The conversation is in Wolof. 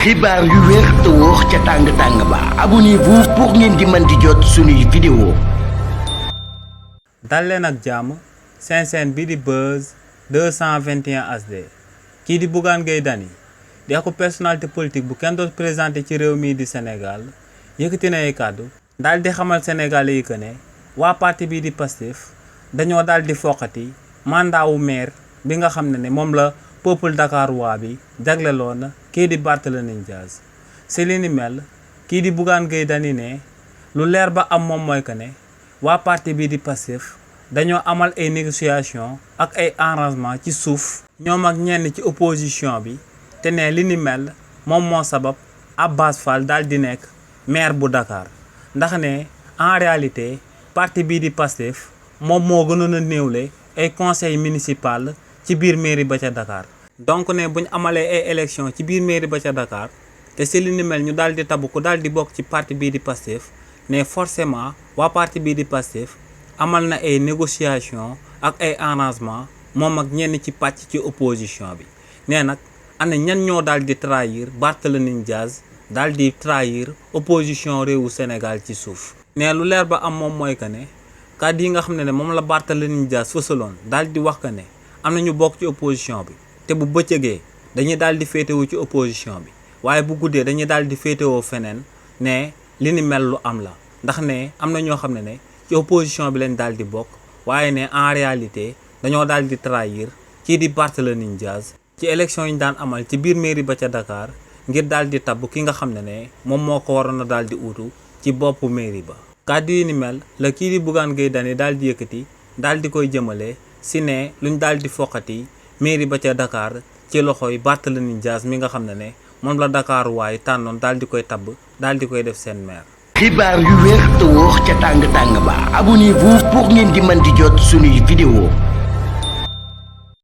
xibaar yu wér te wóor ca tàng ba abonnez-vous pour ngeen di mën di jot suñuy vidéo. dal leen ak jàmm seen chaîne bi di Buzz 221 HD kii di Bougane Gueye Dany di ak personnalité politique bu kenn doon présenté ci réew mii di Sénégal yëkkati na ay kàddu daal di xamal Sénégalais yi que ne waa parti bii di Pastef dañoo daal di foqati mandat wu maire bi nga xam ne moom la peuple Dakar waa bi jagleloon na kii di Barthélémy Dias si li ni mel kii di Bougane Gueye Dany ne lu leer ba am moom mooy que ne waa parti bii di Pastef dañoo amal ay négociation ak ay arrangement ci suuf ñoom ak ñenn ci opposition bi te ne li ni mel moom moo sabab Abass Fall daal di nekk maire bu Dakar ndax ne en réalité parti bii di Pastef moom moo gënoon a néewle ay conseil municipal ci biir mairie ba ca Dakar donc ne buñ amalee ay élection ci biir mairie ba ca Dakar te si li ni mel ñu daal di tabb ku daal di bokk ci parti bii di Pastef ne forcément waa parti bii di Pastef amal na ay négociation ak ay arrangement moom ak ñenn ci pàcc ci opposition bi nee nag ana ñan ñoo daal di trahir Barthélémy Dias daal di trahir opposition réewu Sénégal ci suuf ne lu leer ba am moom mooy que ne kàddu yi nga xam ne moom la Barthélémy Dias fësaloon daal di wax que ne am na ñu bokk ci opposition bi te bu bëccëgee dañuy daal di féetewoo ci opposition bi waaye bu guddee dañuy daal di féetewoo feneen ne li ni mel lu am la ndax ne am na ñoo xam ne ci opposition bi leen daal di bokk waaye ne en réalité dañoo daal di trahir kii di Barthélémy Dias ci élection yi ñu daan amal ci biir mairie ba ca Dakar ngir daal di tabb ki nga xam ne moom moo ko waroon a daal di uutu ci boppu mairie ba. kàddu yi ni mel la kii di Bougane Gueye Dany daal di yëkkati daal di koy jëmale si ne luñ daal di foqati mairie ba ca Dakar ci loxoy Barthélémy Dias mi nga xam ne moom la Dakar waaye tànnoon daal di koy tabb daal di koy def seen maire. xibaar yu wér te wóor ca tàng ba abonnez-vous pour ngeen di mën di jot suñuy vidéo.